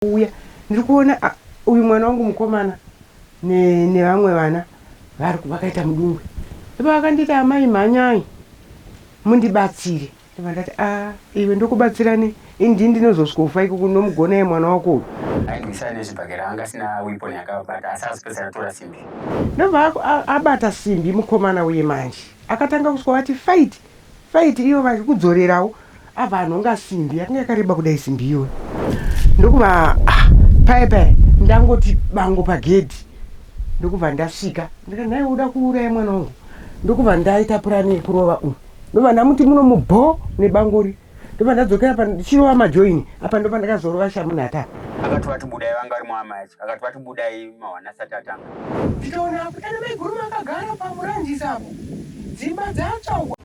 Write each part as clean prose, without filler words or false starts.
Uya ndiri kuona ah, uyu mwana wangu mukomana nevamwe vana vari vakaita mudungwe. Ndipo vakanditi amai mhanyai mundibatsire. Ndobva ndati a ah, iwe ndokubatsira nei? Ini ndini ndinozosvikofa iko kunomugona ye mwana wako uyu. Aindwisana nezvibhakera anga asina weapon yakabata asi akazopedzisira atora simbi. Ndobva abata simbi mukomana uye manje. Akatanga kusvika vati fight Fight iyo vachikudzorerawo abva anhonga simbi yakanga yakareba kudai simbi iyoyo ndokuva ah, paye paye ndangoti bango pagedhi ndokubva ndasvika ndikati nhai uda kuuraya mwana wangu ndokubva ndaita purani yekurova uyu ndobva ndamuti muno mubho nebangori ndobva ndadzokera pa ndichirova majoini apa ndobva ndakazorova shamunhata akati vati budai vanga vari muhama yacho akati vati budai mahwana asati atanga ndikaona apo tana maiguru makagara pamuranjisi apo dzimba dzatsva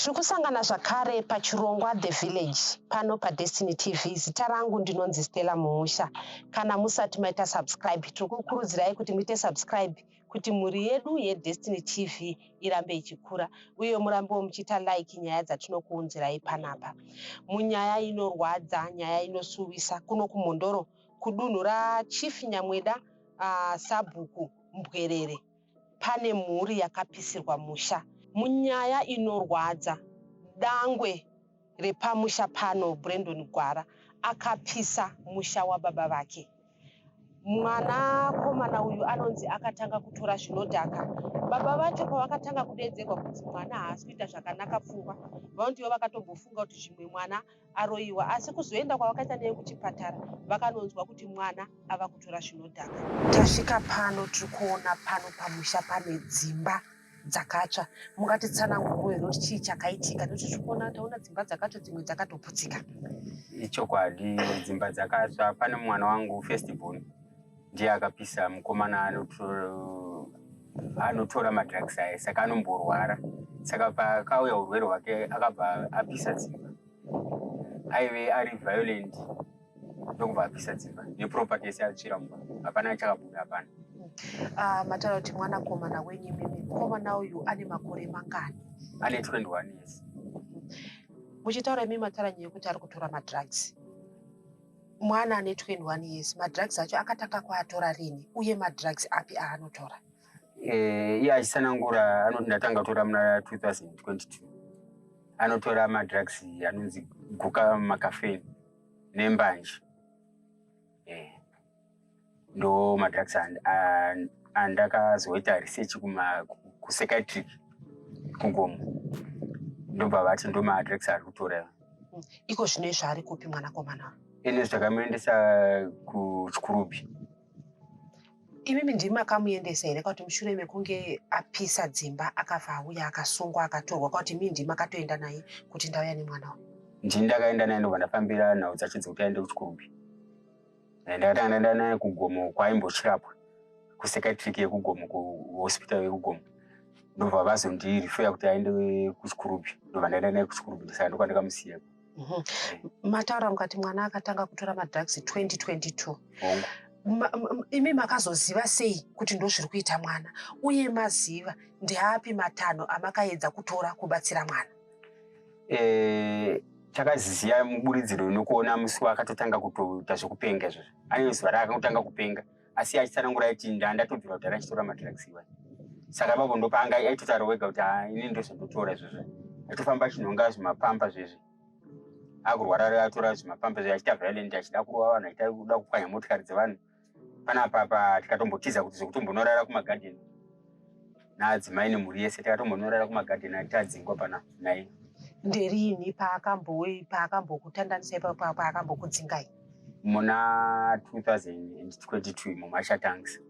Tiri kusangana zvakare pachirongwa The Village pano paDestiny TV. Zita rangu ndinonzi Stella Muusha. Kana musati maita subscribe, tiri kukurudzirai kuti muite subscribe kuti mhuri yedu yeDestiny TV irambe ichikura uye murambewo muchiita like nyaya dzatinokuunzirai panapa. Munyaya inorwadza, nyaya inosuwisa kuno kuMhondoro kudunhu raChief Nyamweda uh, Sabhuku Mbwerere pane mhuri yakapisirwa musha. Munyaya inorwadza, dangwe repamusha pano Brendon Gwara akapisa musha wababa vake. Mwanakomana uyu anonzi akatanga kutora zvinodhaka. Baba vacho pavakatanga kudeedzerwa kunzi mwana haasi kuita zvakanaka pfungwa, vanoti ivo vakatombofunga kuti zvimwe mwana aroyiwa asi kuzoenda kwavakaita naye kuchipatara vakanonzwa kuti mwana ava kutora zvinodhaka. Tasvika pano tiri kuona pano pamusha pane dzimba dzakatsva. Mungatitsananguriro here kuti chii chakaitika nekuti tiri kuona taona dzimba dzakatsva dzimwe dzakatoputsika. Ichokwadi dzimba dzakatsva pane mwana wangu first born ndiye akapisa mukomana anotora madrugs aya saka anomborwara saka pakauya urwere hwake akabva apisa dzimba aive ari violent ndokubva apisa dzimba neproperty yese yatsvira mumba hapana chakabuda hapana uh, mataura kuti mwanakomana wenyu imimi mukomana uyu ane makore mangani ane 21 years muchitaura imi mataura nyaya yekuti ari kutora madrugs mwana ane 21 years madrugs acho akatanga kuatora rini uye madrugs api aanotora eh, iye achisanangura anoti ndatanga kutora muna 2022 anotora madrugs anonzi guka makafeni nembanje eh, ndo madrugs andakazoita research kupsychiatric kugomo ndobva vati ndo madrugs ari kutora iko zvino izvo ari kupi mwanakomana ine zvakamuendesa kuchikurubi Imimi ndimi makamuendesa here kwakuti mushure mekunge apisa dzimba akafa auya akasungwa akatorwa kwakuti imimi ndimi makatoenda naye kuti ndauya nemwana uyu? Ndini ndakaenda naye ndobva ndafambira nhau dzacho dzekuti aende kuchikurubi. Eh, ndakatanga ndaenda naye kugomo kwaimbochirapwa kupsychiatric yekugomo kuhospital yekugomo ndobva vazondirifeya kuti aende kuchikurubi ndobva ndaenda naye kuchikurubi saka ndokwandakamusiya Mhm. Mataura mukati mwana akatanga kutora madrugs 2022. Hongu. Imi makazoziva sei kuti ndozviri kuita mwana uye maziva ndeapi matanho amakaedza kutora kubatsira mwana? Eh, takaziziya muburidziro nokuona musi waakatotanga kutoita zvekupenga izvozvo. Ane zuva raakatanga kupenga asi achitsanangura aiti ndandatobvira kudhara achitora madrugs iwayo. Saka ipapo ndopaanga aitotaura wega kuti ah, ini ndozvandotora izvozvo. Achitofamba achinhonga zvimapamba zvezvi. Akurwara atora zvimapamba zvezvi achiita violent achida kurova vanhu achida kuda kupwanya motikari dzevanhu. Panapa pa tikatombotiza kuti zvekutombonorara kumagadheni naadzimai nemhuri yese takatombonorara kumagadheni tadzingwa pana naye. Nderiini paakambokutandanisai paakambokudzingai? Muna 2022 imomo achatangisa.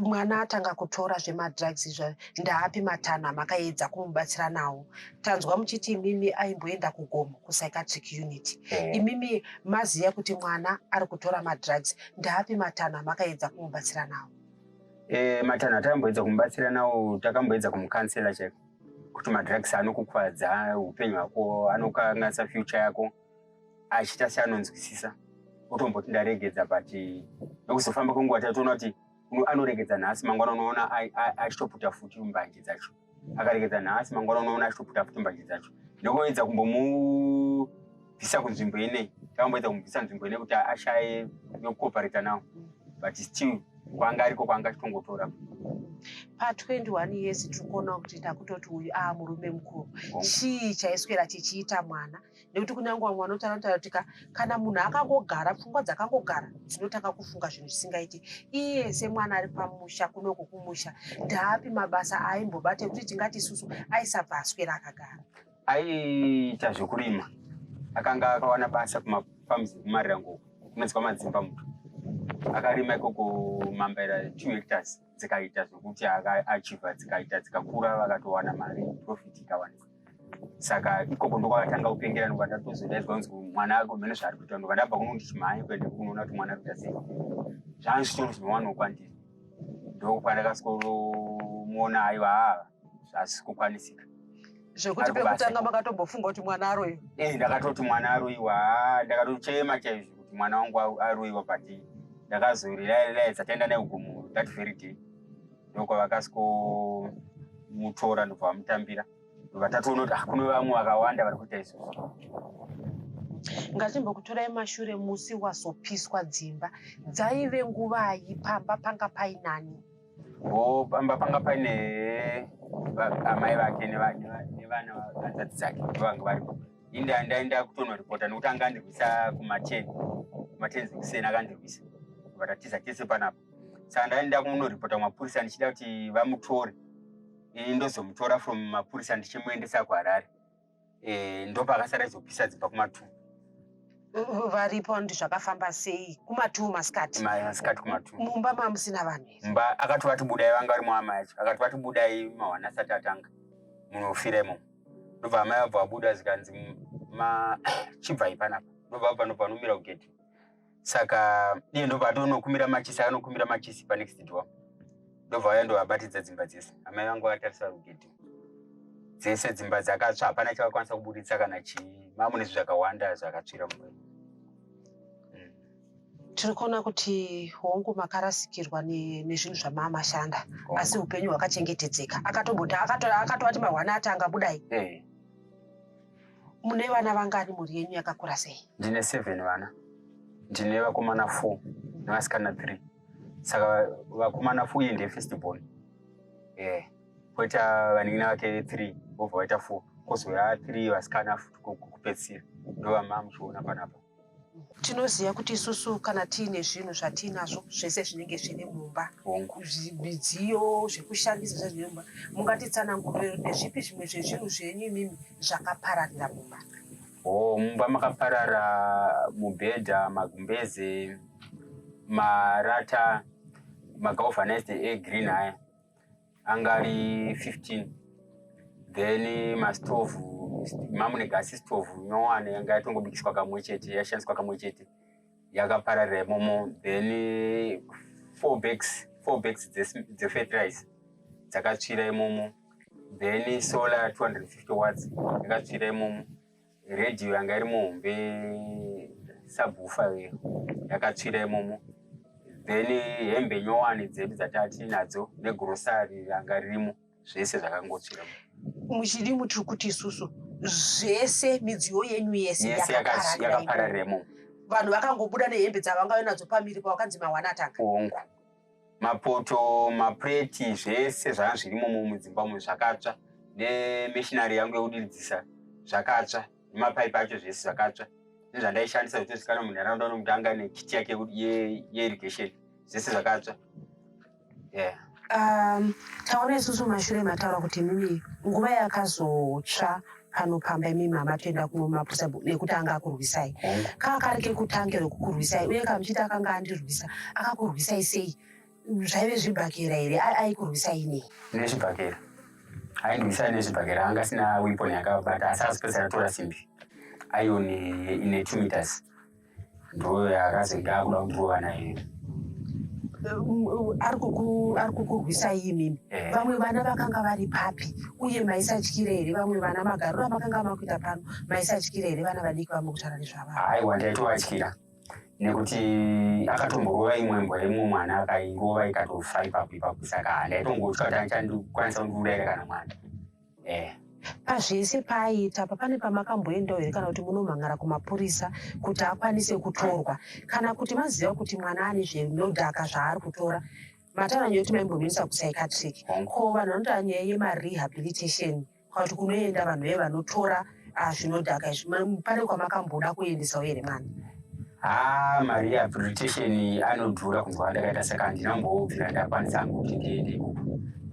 Mwana atanga kutora zvemadrugs izva ndaapi matanho amakaedza kumubatsira nawo tanzwa muchiti imimi aimboenda kugomo kupsychiatric unit eh. Imimi maziva kuti mwana ari kutora madrugs ndaapi matanho amakaedza kumubatsira nawo eh, matanho atakamboedza kumubatsira nawo takamboedza kumukansela chaiko kuti madrugs anokukwadza upenyu hwako anokanganisa future yako achiita seanonzwisisa otomboti ndaregedza but nokuzofamba kwenguva tatoona kuti Anoregedza nhasi, mangwana unoona achitoputa futi mbanje dzacho. Akaregedza nhasi, mangwana unoona achitoputa futi mbanje dzacho. Ndokuedza kumbomubvisa kunzvimbo inei, takamboedza kumubvisa nzvimbo inei kuti ashaye yokuopareta nawo, but still kwanga ariko kwanga achitongotora. Pa21 years tiri kuona kuti takutoti uyu aa murume mukuru. Chii chaiswera chichiita mwana? Nekuti kunyange vamwe vanotaura kutaura kuti kana munhu akangogara, pfungwa dzakangogara dzinotanga kufunga zvinhu zvisingaiti. Iye semwana ari pamusha kunoku kumusha, ndaapi mabasa aaimbobata ekuti tingati isusu aisabva aswera akagara? Aiita zvekurima. Akanga akawana basa kumafarms kuMarirango, kunonzi kwaMadzimba muto. Akarima ikoko mambaira 2 hectares, dzikaita zvekuti achivha, dzikaita dzikakura, vakatowana mari, profit ikawanikwa. Saka ikoko ndokwakatanga kupengera. Ndobva ndatozodaidzwa kunzi mwana ako mene zvaari kuita. Ndobva ndabva kuno ndichimhanya kuenda kunoona kuti mwana ari kuita sei. Zvanga zvitori zvinowanikwa kwandiri. Ndokwandakasvikoromuona, aiwa, haa, zvasi kukwanisika. Zvekuti pekutanga makatombofunga kuti mwana aroiwa? Eh, ndakatoti mwana aroiwa. Haa, ndakatochema chaizvo kuti mwana wangu aroiwa, but ndakazorelaidza. Taenda naye kugomo that very day, ndokwavakasikomutora, ndobva vamutambira, ndobva tatoona kuti, ah, kune vamwe vakawanda vari kuita izvozvo. Ngatimbokutorai mashure, musi wazopiswa dzimba dzaive nguvai? Pamba panga painani? O, pamba panga paine amai vake nevana, hanzvadzi dzake, ndovanga varipo. Ini ndaenda kutonoripota nekuti anga andirwisa kuma10, kuma10 dzekuseni akandirwisa, vatatiza tese panapa. Saka ndaenda kunoripota kumapurisa ndichida kuti vamutore, ini ndozomutora from mapurisa ndichimuendesa kuHarare. Ndopakasara izopisa dzimba kuma2. Varipo ndi zvakafamba sei kuma2 masikati? Masikati kuma2. Mumba mamusina vanhu here? Mumba akati vati budai, vanga vari muhama yacho. Akati vati budai, mahwana asati atanga, munofira imomo. Ndobva amai vabva vabuda, zikanzi ma chibvai panapa. Ndobva vabva, ndobva vanomira kugedhi. Saka iye ndobva atonokumira machisi, akanokumira machisi panext door, ndobva vauya, ndovabatidza dzimba dzese. Amai vangu vakatarisa rugedhi, dzese dzimba dzakatsva, hapana chavakwanisa kuburitsa kana chii. Mamune zvinhu zvakawanda zvakatsvira mumba. Tiri kuona kuti hongu, makarasikirwa nezvinhu zvamamashanda, asi upenyu hwakachengetedzeka. Akatomboti akatovati mahwana atanga, budai. Mune vana vangani? Mhuri yenyu yakakura sei? Ndine seven vana. Ndine vakomana four nevasikana three. Saka vakomana four, iye ndiye first born, poita vanin'ina vake three, vobva vaita four, kwozouya three vasikana futi kupedzisira, ndovama muchiona panapa. Tinoziva kuti isusu kana tiine zvinhu zvatiinazvo zvese zvinenge zviri mumba, midziyo, zvekushandisa zvese zviri mumba. Mungatitsanangurire ndezvipi zvimwe zvezvinhu zvenyu imimi zvakapararira mumba? O, mumba makaparara mubhedha, magumbeze, marata, magalvanized egreen aya anga ari 15, then mastovhu, mamune gasi stove nyowani yanga yatongobikiswa kamwe chete, yashandiswa kamwe chete, yakapararira imomo. Then four bags dzefertilizer dzakatsvira imomo. Then solar 250 watts yakatsvira imomo. Redhiyo yanga iri muhombe, subwoofer yakatsvira imomo. Then hembe nyowani dzedu dzatati nadzo negrosari ranga ririmo, zvese zvakangotsvira. Muchidimu tiri kuti isusu zvese, midziyo yenyu yese yese yakapararira yakapararira imomo. Imomo. Vanhu vakangobuda nehembe dzavangave nadzo pamiri pavakanzi mahwana atanga? Hongu, mapoto, mapureti, zvese zvanga zvirimo mudzimba umu zvakatsva, nemachinery yangu yekudiridzisa zvakatsva, nemapaipi acho, zvese zvakatsva, nezvandaishandisa zvitozikanwa munharaunda nokuti anga nekiti yake yeirrigation, zvese zvakatsva, yeah. Taona isusu mashure mataura kuti imimi nguva yakazotsva pano pamba imimi hamatoenda kumapurisa nekuti anga akurwisai. Hongu. Kaa kari kekutanga rekukurwisai, uye kamuchiti akanga andirwisa, akakurwisai sei? Zvaive zvibhakera here? Aikurwisai nei? Nezvibhakera aindwisa, nezvibhakera. Anga asina weapon yakabata, asi akazopedzisira atora simbi, iron ine 2 meters, ndo yakazenge akuda kundirova nayo. Ari kukurwisai imimi? Eh. Vamwe vana vakanga vari papi, uye maisatyira here vamwe vana? Magariro amakanga makuita pano, maisatyira here vana vadiki vamwe kutaura nezvavavo? Aiwa, ndaitovatyira. Nekuti akatomborova imwe mbwa yemumwe mwana akairova ikatofa ipapo ipapo, saka ndaitongotya kuti achandikwanisa kundiurayira kana mwana. Eh. Pazvese paaiita apa pane pamakamboendawo here kana kuti munomhan'ara kumapurisa kuti akwanise kutorwa kana kuti maziva kuti mwana ane zvinodhaka zvaari kutora? Mataura nyaya yekuti maimbomuendesa kupsychiatric. Ko vanhu vanotaura nyaya yemarehabilitation kana kuti kunoenda vanhu veye vanotora ah, zvinodhaka izvi pane kwamakamboda kuendesawo here mwana? Haa, marehabilitation anodhura kunzwa kwandakaita, saka handina kumbobvira ndakwanisa hangu kuti ndiende ikoko.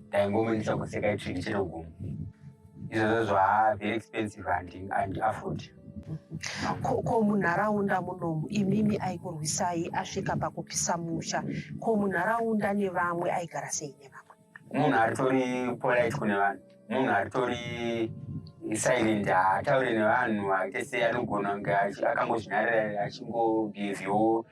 Ndaingomuendesa kupsychiatric chete kugomo. Izvozvo haa, very expensive, handi afford. Ko, ko munharaunda munomu imimi aikurwisai asvika pakupisa musha, ko munharaunda nevamwe aigara sei nevamwe? Munhu aritori polite kune vanhu, munhu aritori silent, haataure nevanhu, aite sei, anogona kunge akangozvinyarara achingobehave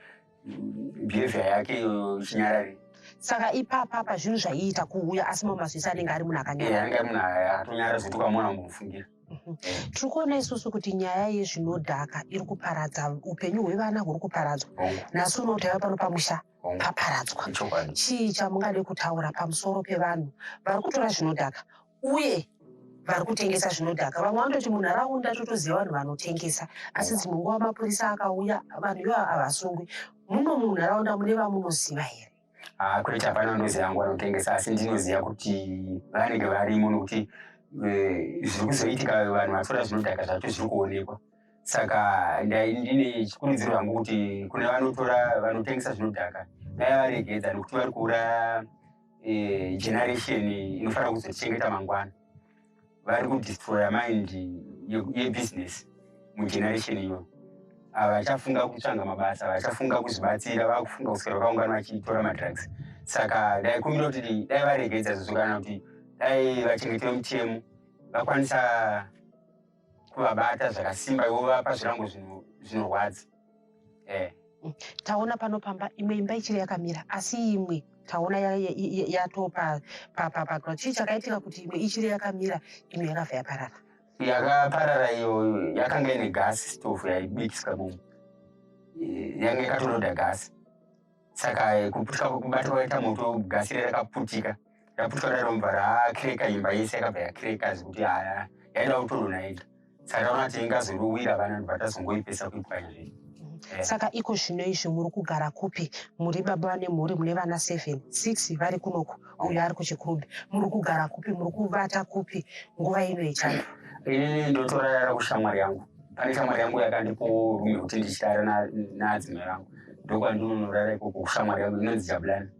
behavior yake iyoyo ichinyararira. Saka ipapa pa zvinhu zvaiita kuuya asi mamwe mazuva anenge ari munhu akanyarara. Anenge ari munhu akatonyarara zvekuti ukamuona ungomufungira. Tiri kuona isusu kuti nyaya yezvinodhaka iri kuparadza upenyu hwevana huri kuparadzwa. Nhasi uno taiva pano pamusha paparadzwa. Chii chamungade kutaura pamusoro pevanhu vari kutora zvinodhaka uye vari kutengesa zvinodhaka? Vamwe vanototi munharaunda totoziva vanhu vanotengesa, asi dzimwe nguva mapurisa akauya vanhu ivavo havasungwi. Muno munharaunda mune vamunoziva here? Haa, kwete, hapana ndoziva yangu vanotengesa, asi ndinoziva kuti vanenge varimo nokuti zviri kuzoitika vanhu vatora zvinodhaka zvacho zviri kuonekwa. Saka ndine chikurudziro yangu kuti kune vanotora vanotengesa zvinodhaka dai varegedza, nokuti vari kuuraya generation inofanira kuzotichengeta mangwana. Vari kudestroya mind yebusiness mugeneration iyoyo. Havachafunga kutsvaga mabasa, vachafunga kuzvibatsira, vakufunga kuswera vakaungana vachitora madrugs. Saka ndaikumbira kuti dai varegedza izvozvo, kana kuti dai vachengeti vemutemo vakwanisa kuvabata zvakasimba vovapa zvirango zvinorwadza. Taona pano pamba imwe imba ichiri yakamira, asi imwe taona yatopa pa. Chii chakaitika kuti imwe ichiri yakamira, imwe yakabva yaparara? Yakaparara iyo yakanga ine gasi stove yaibikiswa mumu, yanga yakatoroda gasi, saka kuputika kubata kwaita moto gasi riya rakaputika, raputika kudaro mubva rakreka imba yese, yakabva yakreka zvekuti haya yaida kutodonha yega. Saka taona kuti ingazorowira vana, ndobva tazongoipesa kuipwanya zvedu. Saka iko zvino izvi muri kugara kupi? Muri baba nemhuri mune vana 7, 6 vari kunoku, uyo ari kuChikurubi. Muri kugara kupi? Muri kuvata kupi nguva ino yechando? Inini ndotorara kushamwari yangu. Pane shamwari yangu yakandipawo rume kuti ndichirara naadzimai vangu, ndokwandinonorara ikoko kushamwari yangu inonzi Jabulani.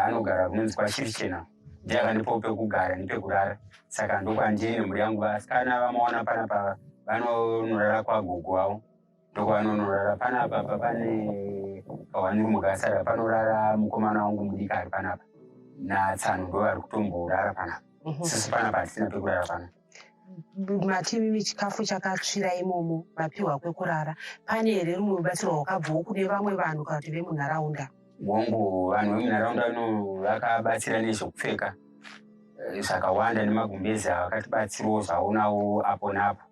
Anogara kunonzi kwaShirichena, ndiye akandipawo pekugara nepekurara, saka ndokwandiri nemhuri yangu. Vasikana vamaona panapa vanonorara kwagogo wavo, ndokwavanonorara panapa. Pa pane kawanirumwe kasara panorara mukomana wangu mudiki ari panapa natsano, ndo vari kutomborara panapa. Sisi panapa hatisina pekurara pana. Mati imimi chikafu chakatsvira imomo, mapiwa kwekurara. Pane here rumwe rubatsiro rwakabvawo kune vamwe vanhu kana kuti vemunharaunda? Hongu, vanhu vemunharaunda no vakabatsira nezvekupfeka zvakawanda nemagumbezi avakatibatsirawo zvaonawo apo napo.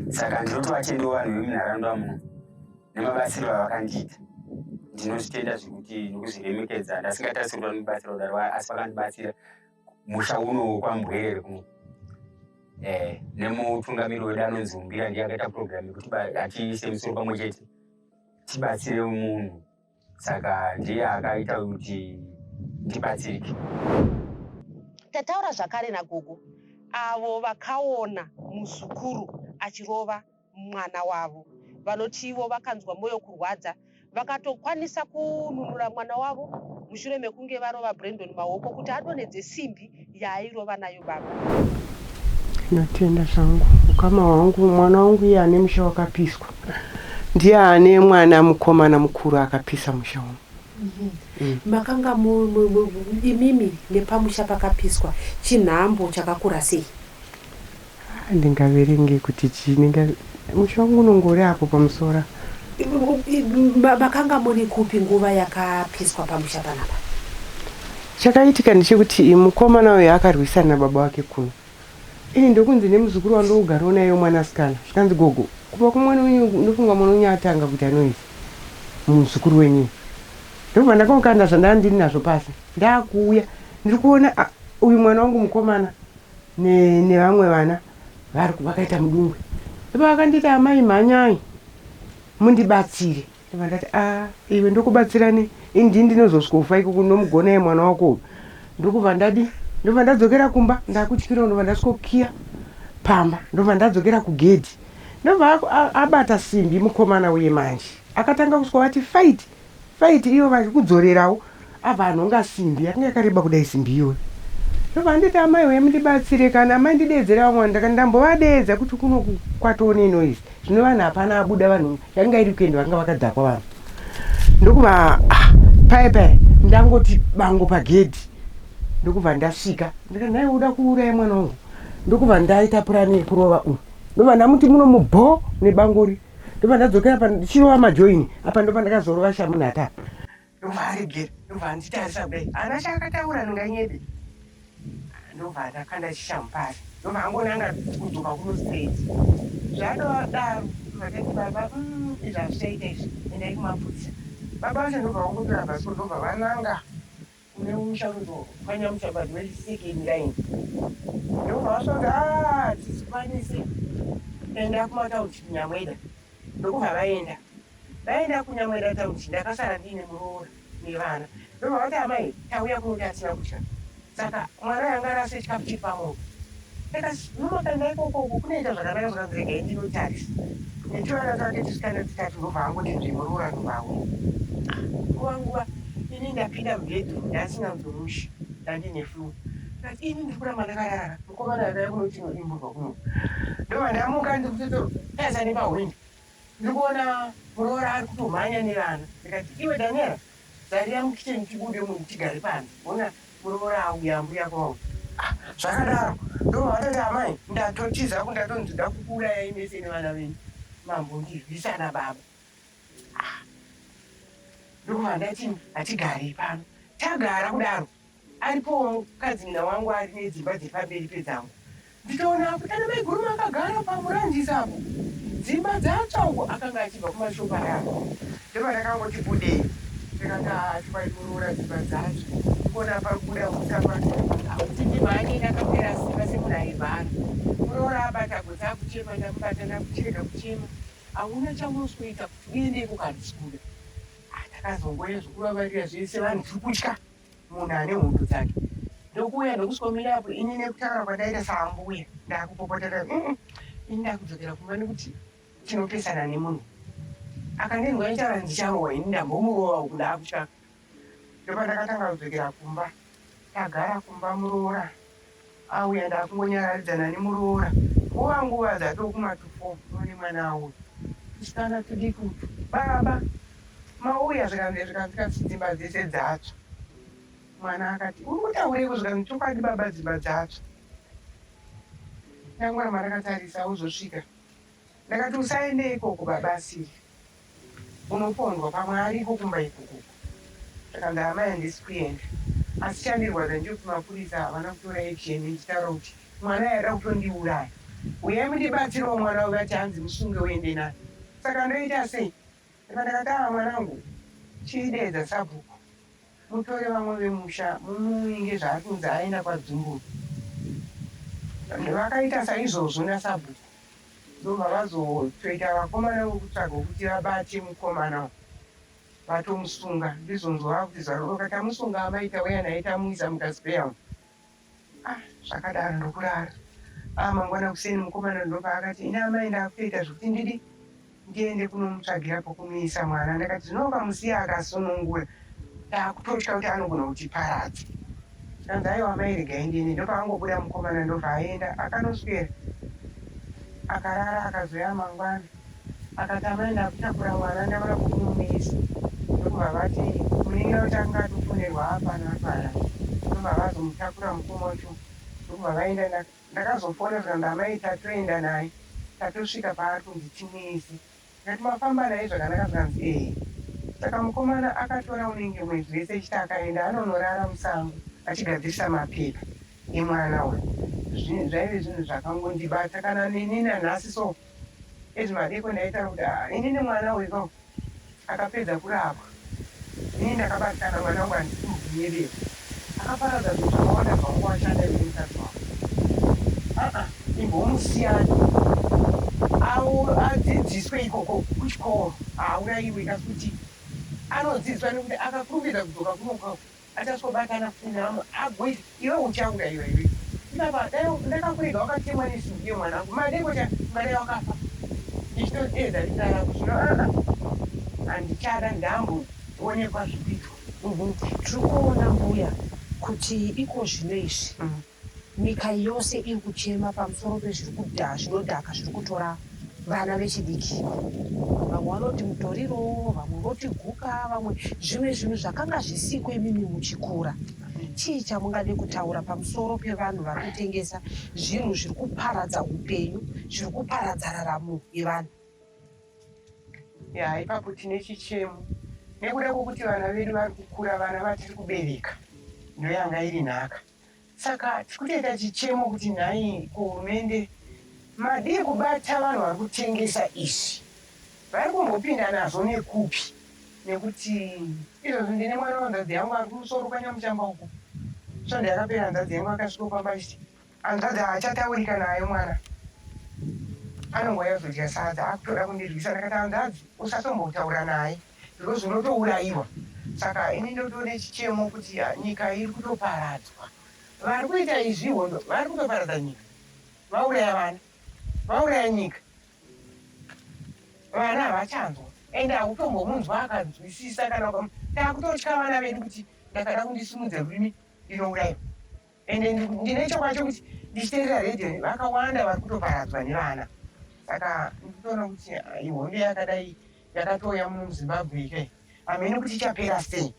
Saka ndinotovatendawo vanhu vemunharaunda muno nemabatsiro avakandiita. Ndinozvitenda zvekuti nokuzviremekedza, ndasingatarisiri kuti vanondibatsira kudaro, asi vakandibatsira musha uno kwaMbwerere kuno. Nemutungamiri wedu anonzi Umbira, ndiye akaita program yekuti atiise musoro pamwe chete tibatsire munhu, saka ndiye akaita kuti ndibatsirike. Tataura zvakare nagogo avo vakaona muzukuru achirova mwana wavo. Vanoti ivo vakanzwa mwoyo kurwadza, vakatokwanisa kununura mwana wavo mushure mekunge varova Brandon maoko kuti adonhedze simbi yaairova nayo baba. Ndinotenda zvangu ukama hwangu. Mwana wangu iye ane musha wakapiswa ndiye ane mwana mukomana mukuru akapisa musha uno. Makanga imimi nepamusha pakapiswa chinhambo chakakura sei? Ndingaverenge kuti chii, musha wangu unongori apo pamusora. Makanga muri kupi nguva yakapiswa pamusha panapa? Chakaitika ndechekuti mukomana uyu akarwisana nababa vake kuno. Ini ndokunzi nemuzukuru wandogarawo naye mwanasikana, zvikanzi gogo. Kuba kumwana wenyu ndofunga mwana wenyu atanga kuita noise muzukuru wenyu. Ndobva ndakangokanda zvandanga ndiri nazvo pasi ndakuuya ndiri kuona uyu mwana wangu mukomana nevamwe vana vari vakaita mudungwe. Ndobva vakanditi amai mhanyai mundibatsire. Ndobva ndati a iwe ndokubatsira nei ini ndini ndinozosvikofa ikoko ndomugona iye mwana wako uyu. Ndokubva ndadi ndobva ndadzokera kumba ndakutyira ndobva ndasvikokiya pamba ndobva ndadzokera kugedhi ndobva abata simbi mukomana uye manje akatanga kusvika vati fight fight iyo vachikudzorerawo abva anhonga simbi yakanga yakareba kudai simbi iyoyo ndobva anditi amai uye mundibatsire kana amai ndideedzera vamwe vanhu ndakati ndambovadeedza kuti kuno kwatoo nenoise zvino vanhu hapana abuda vanhu yakanga iri kuenda vakanga vakadhakwa vanhu ndokuva ah, paye paye ndangoti bango pagedhi ndokubva ndasvika ndikati nhai uda kuuraya mwana wangu ndokubva ndaita purani yekurova uyu ndobva ndamuti muno mubho nebangori ndobva ndadzokera pa ndichirova majoini apa ndobva ndakazorova shamunhata ndobva aregera ndobva anditarisa kudai ana chaakataura ndinganyebe ndobva ndakanda chishamu pasi ndobva angonanga kudzoka kuno straight zvadodaro ndobva tati baba mm, izvi hazvichaita izvi endai kumapurisa baba vacho ndobva vangotora bhasikoro ndobva vananga Kune musha unonzi kwaNyamushambadzi wesecond line ndobva vasvika kuti ah tisikwanise enda kumataunship Nyamweda ndokubva vaenda vaenda kuNyamweda township ndakasara ndiine muroora nevana ndobva vati amai tauya kuno tatisina kudya saka mwana uyu anga arase chikafu chiri pamoto ndakati nomakanda ikoko uko kunoita zvakanaka zvakanzi regai ndinotarisa netuvana twake tusikana tutatu ndobva angoti nzve muroora ndobva auya nguva nguva ini ndapinda mubedroom ndasinganzwe mushe ndandine flu ndati ini ndiri kuramba ndakarara mukomana akauya kunoti tinodimburwa kuno ndobva ndamuka ndiri kutotarisa nepahwindo ndiri kuona muroora ari kutomhanya nevana ndikati iwe daniela Zarira mukitchen tibude munhu tigare panze hona muroora auya ambuya kwauya ah, zvakadaro ndobva vatoti amai ndatotiza ku ndatonzi nda kukuurayai mese nevana venyu mambondirwisa nababa ah, ndokubva ndati hatigarei pano tagara kudaro Aripowo mukadzinina wangu ari nedzimba dziri pamberi pedzangu. Nditoona apo tana maiguru makagara pamuranjisi apo. Dzimba dzatsva uko akanga achibva kumashopu araro. Ndopandakangoti budei. Ndikati haa chokwadi muroora dzimba dzatsva. Ndikuona pari kubuda hutsi apa kuti ndimhanye ndakapera simba semunhu airwara. Muroora abata gotsi akuchema ndamubata ndakuchirega kuchema. Hauna chaunosweta kuti uende ikoko handisi kuda. Ah, takazongoya zvekuvavarira zvese vanhu tiri kutya. Munhu ane hondo dzake. Ndokuuya ndokusvomira apo ini nekutaura kwandaita saambuya ndakupopotera mm ini ndakudzokera kumba nekuti tinopesana nemunhu akandinzwa ndichitaura ndicharohwa ini ndambomurova uku ndakutya ndopandakatanga kudzokera kumba tagara kumba muroora auya ndakungonyararidzana nemuroora nguva nguva dzatokuma tufo none mwana auya tusikana tudiki utu baba Mauya zvikanzi zvikanzi dzimba dzese dzatsva. Mwana akati uri kutaureiko zvikanzi chokwadi baba dzimba dzatsva. Ndangoramba ndakatarisa ozosvika. Ndakati usaende ikoko baba asiri. Unopondwa pamwe ariko kumba ikoko. Zvikanzi amai handisi kuenda. Asi chandirwadza ndechekuti mapurisa havana kutora action ndichitaura kuti mwana aida kutondiuraya. Huyai mundibatsirewo mwana uyu vati hanzi musunge uende naye. Saka ndoita sei? Saka ndakati ah mwanangu chideedza sabhuku mutore vamwe vemusha mumuvinge zvaari kunzi aenda kwaDzumburu. Vakaita saizvozvo nasabhuku ndobva vazotoita vakomana vokutsvaga kuti vabate mukomana uyu vatomusunga ndizvonzwa vakuti zvaroka tamusunga amai tauya naye tamuisa mukaspeya umu. Ah zvakadaro ndokurara. Ah mangwana kuseni mukomana ndopaakati ini amai ndakutoita zvekuti ndidi ndiende kunomutsvagira pokumuisa mwana ndakati zvino ukamusiya akasunungura ndakutotya kuti anogona kutiparadza. Zvikanzi aiwa amai regai ndiende ndopaangobuda mukomana ndobva aenda akanoswera akarara akazouya mangwana Akati amai ndakutakura mwana ndaona pokumuisa ndokubva vati munin'ina wacho akanga atofonerwa apano ari kuHarare ndobva vazomutakura mukoma wacho ndokubva vaenda ndakazofona zvikanzi amai tatoenda naye tatosvika paari kunzi timuise ndikati mafamba naye zvakanaka zvikanzi ehe saka mukomana akatora unenge mwedzi wese achiti akaenda anonorara musango achigadzirisa mapepa emwana uyu zvaive zvinhu zvakangondibata kana neni nanhasi so. Ezvi madeko ndaitaura kuti ah, inini mwana uyu ka akapedza kurapwa ini ndakabatikana mwana wangu handisi kumubvunyerera akaparadza zvinhu zvakawanda zvawanga washanda iwe nemukadzi wako aa imbomusiyani adzidziswe ikoko kuchikoro haaurayiwe kasi kuti anodzidziswa nekuti akakurumidza kudzoka kunoka achasvobatana futi nevamwe agoita iwe uchauraiwa iwe ipapa dai ndakakurega wakatemwa nesimbi iyo mwanangu madeko cha ungadai wakafa ndichitodeedza rita rako zvino aa handichada ndamboonekwa zvikuitwa Tiri kuona mbuya kuti iko zvino izvi Nyika yose iri kuchema pamusoro pezvinodhaka zviri kutora vana vechidiki. Vamwe vanoti mutoriro, vamwe voti guka, vamwe zvimwe zvinhu zvakanga zvisiko imimi muchikura. Chii chamungade kutaura pamusoro pevanhu vari kutengesa zvinhu zviri kuparadza upenyu, zviri kuparadza raramo yevanhu? Ya, ipapo tine chichemo nekuda kwokuti vana vedu vari kukura, vana vatiri kubereka ndoyanga iri nhaka. Saka tiri kutoita chichemo kuti nhai kuhurumende madii kubata vanhu vari kutengesa izvi, vari kumbopinda nazvo nekupi? Nekuti izvozvi ndine mwana wanzadzi yangu ari kumusoro kwaNyamuchamba uko. Svondo yakapera hanzvadzi yangu akasvika pamba achiti hanzvadzi haachataurika nayo mwana anongouya kuzodya sadza akutoda kundirwisa. Ndakati hanzvadzi usatombotaura naye because unotourayiwa. Saka ini ndotone chichemo kuti nyika iri kutoparadzwa. Vari kuita izvi hondo vari kutoparadza nyika, vauraya vana, vauraya nyika. Vana havachanzwa ende hautombomunzwa akanzwisisa kana takutotya vana vedu kuti ndakada kundisimudza rurimi ndinourayiwa. Ende ndine chokwadi chekuti ndichiteerera radio vakawanda vari kutoparadzwa nevana. Saka ndikutoona kuti ihondo yakadai yakatouya muno muZimbabwe ika iyi hameno kuti ichapera sei.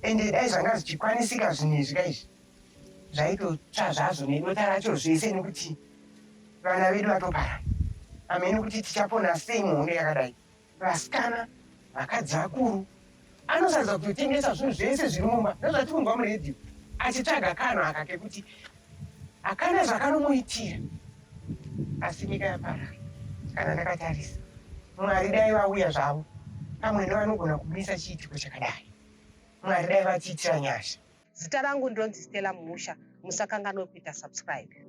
Ende dai zvanga zvichikwanisika zvinhu izvi ka izvi zvaitotsva zvazvo nedota racho zvese nekuti vana vedu vatoparara. Hameno kuti tichapona sei muhondo yakadai. Vasikana, vakadzi vakuru anosarudza kutotengesa zvinhu zvese zviri mumba ndozvatiri kunzwa muredhiyo achitsvaga kanhu aka kekuti hakana zvakanomuitira asi nyika yaparara kana ndakatarisa Mwari dai vauya zvavo pamwe ndovanogona kumisa chiitiko chakadai Mwari dai vatiitira nyasha. Zita rangu ndinonzi Stella Muusha musakanganwe kuita subscribe.